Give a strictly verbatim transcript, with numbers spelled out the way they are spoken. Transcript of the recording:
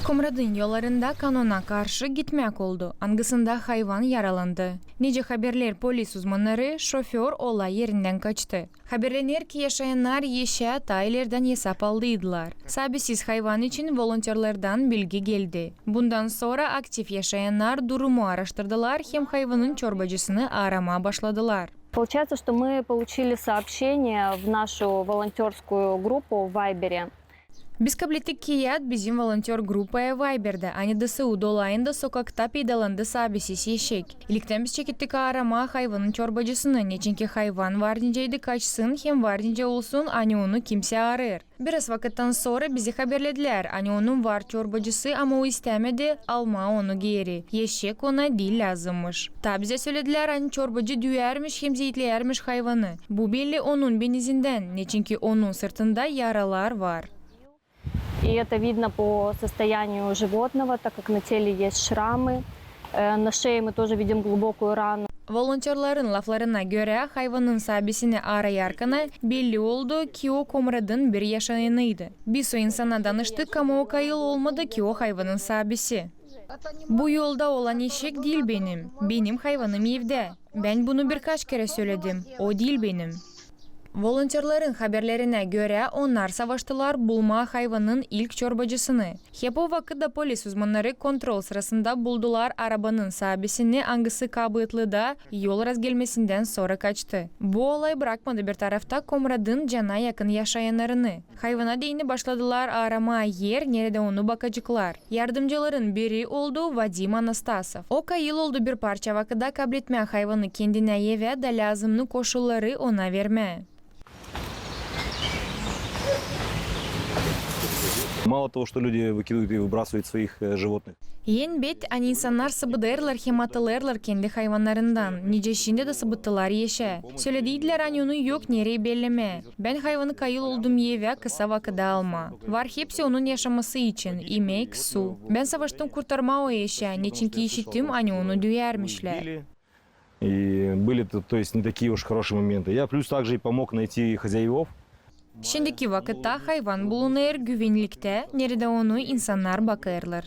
Komratın yollarında kanona karşı gitmäk oldu, angısında hayvan yaralandı. Nicä haberleer polis uzmannarı, şoför olay erindän kaçtı. Haberlener ki, yaşayannar eşä taa ilerdän esap aldıydılar. Saabisiz hayvan için volontörlardan bilgi geldi. Bundan sora aktiv yaşayannar durumu aaraştırdılar hem hayvanın çorbacısını aaramaa başladılar. Получается, что мы получили сообщение в нашу волонтёрскую группу в Вайбере. Biz kablettik kiyat bizim volontör gruppaya Vayberdä, ani DSU dolayında sokakta peydalandı saabisiz eşek. İliktän biz çekettik aaramaa hayvanın çorbacısını, neçinki hayvan var nicäydi kaçsın hem var nicä olsun, ani onu kimsey aarêêr. Biraz vakıttan sora bizi haberledilär, ani onun var çorbacısı, ama o istämedi almaa onu geeri. Eşek ona diil lääzımmış. Taa bizä söledilär, ani çorbacı düüyärmiş hem zeetleyärmiş hayvanı. Bu belli onun benizindän, neçinki onun sırtında yaralar var. И это видно по состоянию животного, так как на теле есть шрамы. Э, на шее мы тоже видим глубокую рану. Volontörların laflarına görä, hayvanın saabisini aarayarkana belli oldu, ki o Komratın bir yaşayanıydı. Biz o insana danıştık, ama o kayıl olmadı, ki o hayvanın saabisi. Bu yolda olan eşek diil benim. Benim hayvanım evdä. Bän bunu birkaç kerä söledim. O diil benim. Volontörların haberlerinä görä, onnar savaştılar bulmaa hayvanın ilk çorbacısını. Hep o vakıt da polis uzmannarı kontrol sırasında buldular arabanın saabisini, angısı kabııtlı da yol razgelmesindän sora kaçtı. Bu olay brakmadı bir tarafta Komratın cana yakın yaşayannarını. Hayvana deyni başladılar aaramaa er, neredä onu bakaceklar. Yardımcıların biri oldu Vadim Anastasov. O kayıl oldu bir parça vakıda kabletmää hayvanı kendinä evä da lääzımnı koşulları ona vermää. Мало того, что люди выкидывают и выбрасывают своих, э, животных. En bet, ani insannar sıbıdêrlar hem atılêrlar kendi hayvannarından, nicä şindi dä sıbıttılar eşä. Sölediydilär, ani onu yok nereyi bellemää. Bän hayvanı kayıl oldum evä kısa vakıda almaa. Var hepsi onun yaşaması için: imek, su. Bän savaştım kurtarmaa o eşä, neçinki işittim, ani onu düüyärmişlär. И были, то, то есть, не такие уж хорошие моменты. Я плюс также и помог найти хозяевов. Şindiki vakıtta hayvan bulunêr güvenliktä, neredä onu insannar bakêrlar.